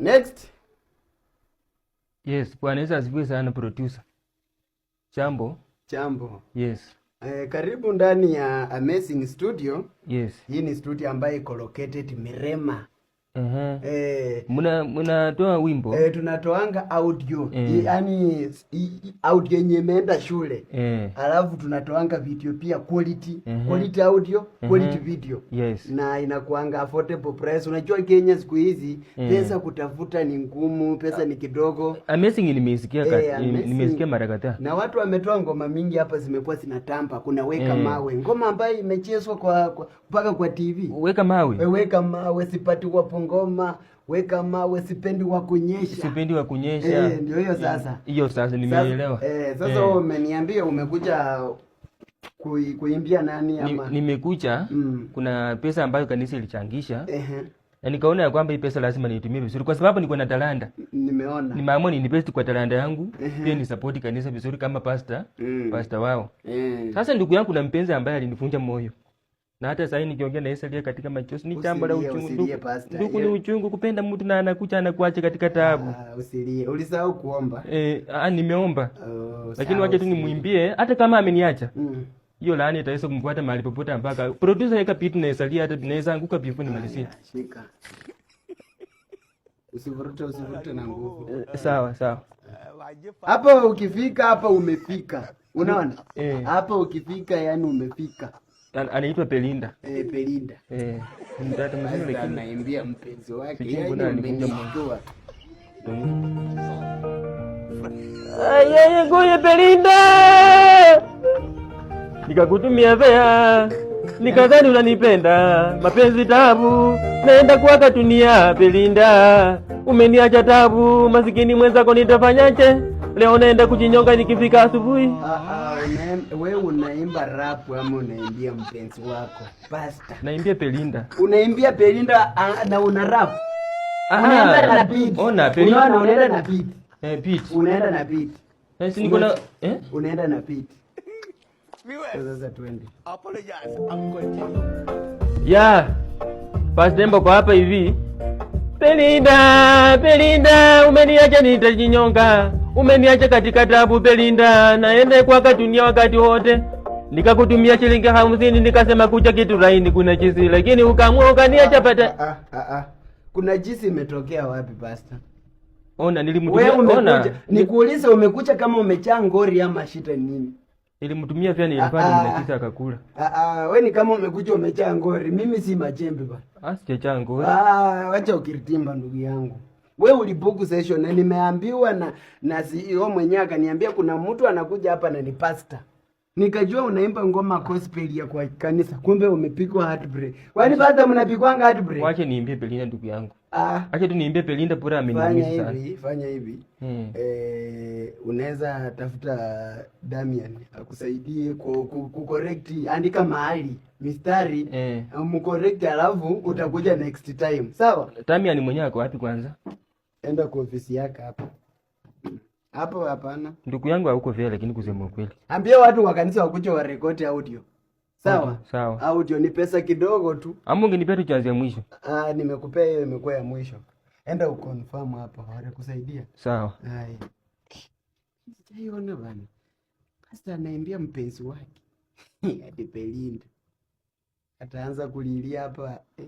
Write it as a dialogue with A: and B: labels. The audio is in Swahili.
A: Next.
B: Yes, Bwana Yesu asifiwe sana, producer. Jambo.
A: Jambo.
B: Yes.
A: Karibu ndani ya Amazing Studio.
B: Yes.
A: Hii ni studio ambayo iko located Mirema.
B: Mnatoa wimbo?
A: Tunatoanga audio. Yaani audio yenye imeenda shule. Alafu tunatoanga video pia quality, quality audio, quality video. Na inakuanga affordable price. Unajua Kenya siku hizi pesa kutafuta ni ngumu, pesa ni kidogo.
B: Amazing nimeisikia
A: Amazing.
B: Nimesikia mara kadhaa.
A: Na watu wametoa ngoma mingi hapa zimekuwa zinatamba. Kuna Weka Mawe, ngoma ambayo imechezwa kwa mpaka kwa TV.
B: Weka Mawe.
A: Weka Mawe, sipati wapo ngoma, Weka Mawe, sipendi wa kunyesha.
B: Sipendi wa kunyesha.
A: Ndio hiyo sasa.
B: Hiyo sasa nimeelewa.
A: Sasa wewe umeniambia umekuja kuimbia nani ama?
B: Nimekuja kuna pesa ambayo kanisa ilichangisha na nikaona ya kwamba hii pesa lazima niitumie vizuri kwa sababu niko na talanta.
A: Nimeona.
B: Nimeamua ni invest kwa talanta yangu, pia ni support kanisa vizuri kama pastor, pastor wao. Sasa ndugu yangu, na mpenzi ambaye alinivunja moyo. Na hata sasa nikiongea na Yesu aliye katika machozi ni jambo la
A: Usilie,
B: uchungu.
A: usilie,
B: Ndugu,
A: pastor.
B: ndugu, ni uchungu kupenda mtu na anakuja anakuacha katika taabu.
A: Ah, usilie. Ulisahau kuomba.
B: Nimeomba.
A: Oh,
B: Lakini
A: sawa,
B: wacha tu
A: usilie.
B: nimwimbie hata kama ameniacha. Hiyo laana itaweza kumfuata mahali popote mpaka producer weka beat na isalia, hata naweza anguka before nimalizie.
A: Haya, shika. Usivurute, usivurute na nguvu.
B: Sawa sawa.
A: Hapa ukifika hapa umefika. Unaona?
B: Eh.
A: Hapa ukifika yani umefika.
B: Anaitwa Belinda.
A: Belinda.
B: Ni mtata mzuri
A: Sasa
B: lakini
A: anaimbia mpenzi wake.
B: sijui
A: Yaani
B: mbona alivunja moyo.
A: umenishtua.
B: Ayeye ngoye Belinda, nikakutumia fea, nikadhani unanipenda, mapenzi tabu, naenda kuwaka dunia. Belinda, umeniacha tabu, masikini mwenzako nitafanyaje? Leo naenda kujinyonga nikifika asubuhi.
A: Ah, ah, wewe unaimba rap ama unaimbia mpenzi wako? Pastor.
B: Naimbia Belinda.
A: Unaimbia Belinda, ah, na una rap. Unaenda na beat.
B: Ona Belinda.
A: Unaona unaenda na beat.
B: Beat.
A: Unaenda na beat.
B: Si niko na eh?
A: Unaenda na beat. Sasa twende.
B: Ya, Pastor Embo kwa hapa hivi. Belinda, Belinda, umeniacha nitajinyonga. Umeniacha katika tabu Belinda, naende kwa dunia wakati wote. Nikakutumia shilingi 50 nikasema kuja kitu laini kuna chisi, lakini ukaamua ukaniacha pata.
A: Ah, ah, ah. Kuna jisi imetokea wapi, pastor?
B: Ona
A: Wewe
B: nilimtumia
A: umekuja,
B: ona.
A: Nikuulize, umekuja kama umechaa ngori ama shida ni nini?
B: Nilimtumia pia nilifanya
A: Ah, ah.
B: na kisa akakula.
A: Ah, ah, we ni kama umekuja umechaa ngori. Mimi si majembe bana.
B: Ah, sijachaa ngori.
A: Ah, wacha ukiritimba, ndugu yangu. We ulibook session na nimeambiwa na CEO mwenyewe akaniambia kuna mtu anakuja hapa na ni pastor. Nikajua unaimba ngoma gospel ya kwa kanisa, kumbe umepigwa heartbreak. Kwani pastor mnapigwanga heartbreak?
B: Wache niimbie Belinda, ndugu yangu.
A: Ah,
B: Acha tu niimbie Belinda, bora
A: fanya
B: ameniumiza sana.
A: hivi, fanya hivi. Unaweza tafuta Damian akusaidie ku correct, andika mahali mistari mcorrect, alafu utakuja next time. Sawa?
B: Damian mwenyewe ako wapi kwanza?
A: Enda kwa ofisi yake hapo. Hapo hapana.
B: Ndugu yangu hauko vile, lakini kusema ukweli.
A: Ambia watu wa kanisa wakuje wa rekodi audio. Sawa?
B: Okay, sawa.
A: Audio ni pesa kidogo tu.
B: Ama ungenipea tu chance ya mwisho.
A: Ah, nimekupea hiyo, imekuwa ya mwisho. Enda uconfirm hapo, watakusaidia.
B: Sawa.
A: Haya. Sijaiona bana. Pastor anaimbia mpenzi wake. Hadi Belinda. Ataanza kulilia hapa. Eh.